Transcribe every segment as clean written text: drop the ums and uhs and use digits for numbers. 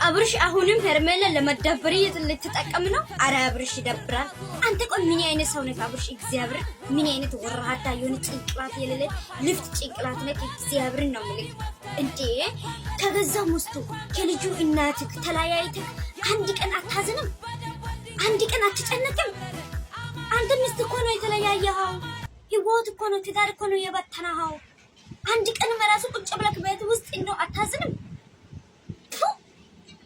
አብርሽ አሁንም ሄርሜላ ለመዳበር ልትጠቀም ነው። አረ አብርሽ ይደብራል። አንተ ቆይ ምን አይነት ሰው ነህ አብርሽ? እግዚአብሔር ምን አይነት ወራዳ የሆነ ጭንቅላት የሌለ ልፍት ጭንቅላት ነህ። እግዚአብሔርን ነው የምልህ። እንዴ ከገዛ ሚስቱ ከልጁ እናትህ ተለያይተህ አንድ ቀን አታዝንም? አንድ ቀን አትጨነቅም? አንተ ሚስት እኮ ነው የተለያየኸው። ህይወት እኮ ነው፣ ትዳር እኮ ነው የበተነኸው። አንድ ቀን በራሱ ቁጭ ብለህ ቤት ውስጥ እንደው አታዝንም?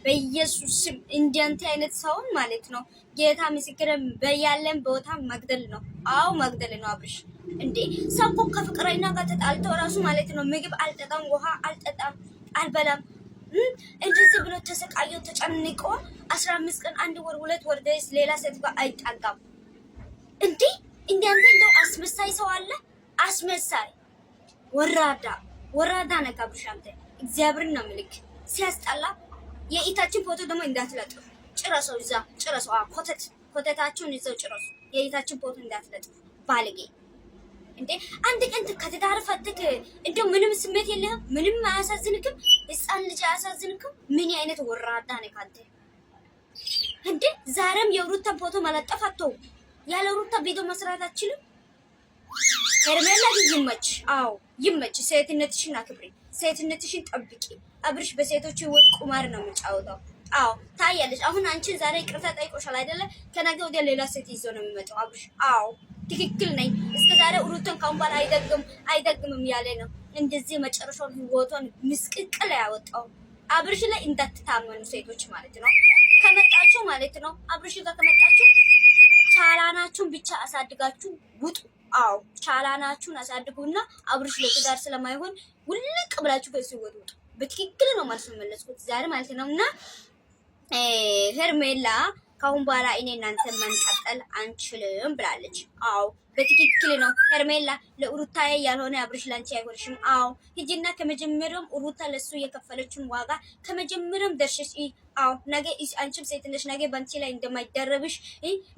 በኢየሱስ ስም እንዲያንተ አይነት ሰውን ማለት ነው ጌታ ምስክርን በያለን ቦታ መግደል ነው። አዎ መግደል ነው። አብርሽ እንዴ ሰው እኮ ከፍቅረኛ ጋር ተጣልቶ ራሱ ማለት ነው ምግብ አልጠጣም፣ ውሃ አልጠጣም፣ አልበላም እንደዚህ ብሎ ተሰቃዮ ተጨንቆ 15 ቀን 1 ወር 2 ወር ድረስ ሌላ ሴት ጋር አይጠጋም። እንዴ እንዲያንተ እንደው አስመሳይ ሰው አለ። አስመሳይ ወራዳ ወራዳ ነህ አብርሽ አንተ። እግዚአብሔርን ነው ምልክ ሲያስጠላ። የኢታችን ፎቶ ደግሞ እንዳትለጥፉ ጭረሰው፣ እዛ ጭረሰው። ኮተት ኮተታችሁን ይዘው ጭረሱ። የኢታችን ፎቶ እንዳትለጥፉ ባለጌ። እንዴ አንድ ቀን ከትዳር ፈትክ እንደው ምንም ስሜት የለህም? ምንም አያሳዝንክም? ህፃን ልጅ አያሳዝንክም? ምን አይነት ወራዳ ነህ አንተ? እንዴ ዛሬም የሩታን ፎቶ መለጠፍ አትተውም። ያለ ሩታ ቪዲዮ መስራት አትችልም። ሄርሜላ ግን ይመች። አዎ ይመች። ሴትነትሽን አክብሪ፣ ሴትነትሽን ጠብቂ። አብርሽ በሴቶች ህይወት ቁማር ነው የሚጫወተው። አዎ ታያለሽ። አሁን አንቺን ዛሬ ይቅርታ ጠይቆሻል አይደለ? ከነገ ወዲያ ሌላ ሴት ይዞ ነው የሚመጣው አብርሽ። አዎ ትክክል ነኝ። እስከ ዛሬ ሩትን ካሁን በኋላ አይደግም አይደግምም ያለ ነው። እንደዚህ መጨረሻውን ህይወቷን ምስቅቅል ያወጣው አብርሽ ላይ እንዳትታመኑ ሴቶች ማለት ነው። ከመጣችሁ ማለት ነው አብርሽ ጋር ከመጣችሁ ቻላናችሁን ብቻ አሳድጋችሁ ውጡ። አዎ ቻላናችሁን አሳድጉና አብርሽ ለትዳር ስለማይሆን ውልቅ ብላችሁ ከዚህ ህይወት ውጡ። በትክክል ነው ማለት ነው መለስኩት ዛሬ ማለት ነው። እና ሄርሜላ ካሁን በኋላ እኔ እናንተ መንቀጠል አንችልም ብላለች። አዎ በትክክል ነው ሄርሜላ። ለሩታዬ ያልሆነ አብርሽ ላንቺ አይሆንሽም። አዎ ሂጂና ከመጀመሪያውም ሩታ ለሱ የከፈለችውን ዋጋ ከመጀመሪያውም ደርሸሽ። አዎ ነገ አንቺም ሴት ነሽ። ነገ ባንቺ ላይ እንደማይደረብሽ፣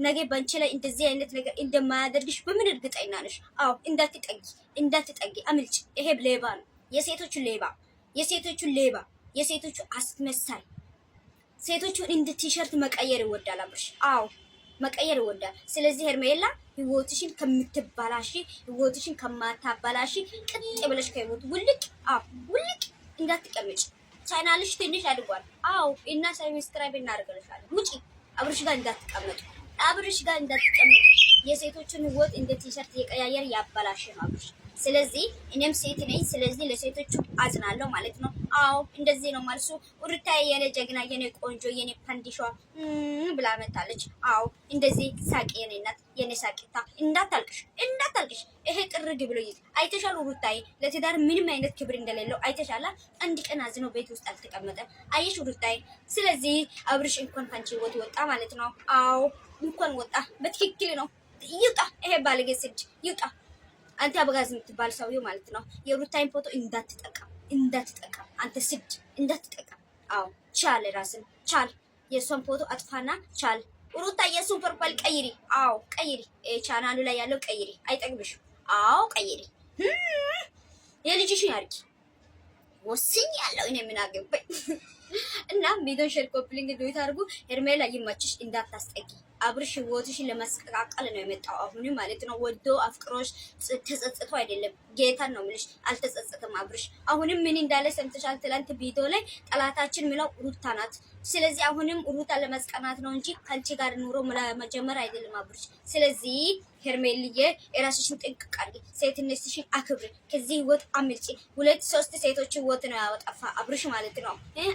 ነገ ባንቺ ላይ እንደዚህ አይነት ነገር እንደማያደርግሽ በምን እርግጠኛ ነሽ? አዎ እንዳትጠጊ፣ እንዳትጠጊ፣ አምልጭ። ይሄ ሌባ ነው፣ የሴቶቹ ሌባ፣ የሴቶቹ ሌባ፣ የሴቶቹ አስመሳይ። ሴቶቹን እንደ ቲሸርት መቀየር ይወዳል አብርሽ። አዎ መቀየር ይወዳል። ስለዚህ ሄርሜላ ህይወትሽን ከምትባላሽ፣ ህይወትሽን ከማታባላሽ ቅጥ ብለሽ ከህይወት ውልቅ። አዎ ውልቅ፣ እንዳትቀመጭ። ቻናልሽ ትንሽ አድጓል። አዎ እና subscribe እናደርግልሻለን። ውጪ፣ አብርሽ ጋር እንዳትቀመጡ፣ አብርሽ ጋር እንዳትቀመጡ። የሴቶችን ህይወት እንደ ቲሸርት እየቀያየር ያበላሽ ነው አብርሽ። ስለዚህ እኔም ሴት ነኝ። ስለዚህ ለሴቶቹ አዝናለሁ ማለት ነው። አዎ እንደዚህ ነው መልሱ። ሩታዬ የኔ ጀግና፣ የኔ ቆንጆ፣ የኔ ፓንዲሿ ብላ መታለች። አዎ እንደዚህ ሳቂ፣ የኔ እናት፣ የኔ ሳቂታ፣ እንዳታልቅሽ፣ እንዳታልቅሽ። ይሄ ጥርግ ብሎ ይዝ አይተሻል። ሩታዬ ለትዳር ምንም አይነት ክብር እንደሌለው አይተሻላ። አንድ ቀን አዝኖ ቤት ውስጥ አልተቀመጠም። አየሽ ሩታዬ። ስለዚህ አብርሽ እንኳን ካንቺ ህይወት ወጣ ማለት ነው። አዎ እንኳን ወጣ፣ በትክክል ነው። ይውጣ፣ ይሄ ባለጌ ስድ ይውጣ። አንተ አበጋዝ የምትባል ሰውዬው ማለት ነው። የሩታይን ፎቶ እንዳትጠቀም፣ እንዳትጠቀም፣ አንተ ስድ እንዳትጠቀም። አዎ ቻል፣ ራስን ቻል። የእሷን ፎቶ አጥፋና ቻል። ሩታ የእሱን profile ቀይሪ። አዎ ቀይሪ፣ ቻናሉ ላይ ያለው ቀይሪ። አይጠቅምሽም። አዎ ቀይሪ። የልጅሽን አድርጊ። ወስኝ ያለው እኔ ምን አገባኝ? እና ቪዲዮን share፣ copy link፣ duet አድርጉ። ሄርሜላ ይመችሽ፣ እንዳታስጠጊ። አብርሽ ህይወትሽን ለማስቀቃቀል ነው የመጣው አሁን ማለት ነው። ወዶ አፍቅሮሽ ተጸጽቶ አይደለም። ጌታን ነው የምልሽ፣ አልተጸጸተም አብርሽ። አሁንም ምን እንዳለ ሰምተሻል? ትላንት ቪዲዮ ላይ ጠላታችን ምለው ሩታ ናት። ስለዚህ አሁንም ሩታ ለማስቀናት ነው እንጂ ከአንቺ ጋር ኑሮ መጀመር አይደለም አብርሽ። ስለዚህ ሄርሜልዬ የራስሽን ጥንቅቅ አድርጊ፣ ሴትነትሽን አክብሪ፣ ከዚህ ህይወት አምልጪ። ሁለት ሶስት ሴቶች ህይወት ነው ያወጣፋ አብርሽ ማለት ነው፣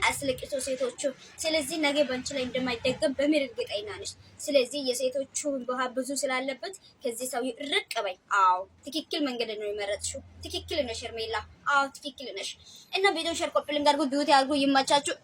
አስለቅሶ ሴቶቹ። ስለዚህ ነገ በአንቺ ላይ እንደማይደገም በምን እርግጠኛ ነሽ? ስለዚህ የሴቶቹ ውሃ ብዙ ስላለበት ከዚህ ሰው ርቅ በይ። አዎ ትክክል መንገድ ነው የመረጥሽው። ትክክል ነሽ ሄርሜላ። አዎ ትክክል ነሽ። እና ቪዲዮን share፣ copy link አድርጉ፣ duet አድርጉ። ይመቻችሁ።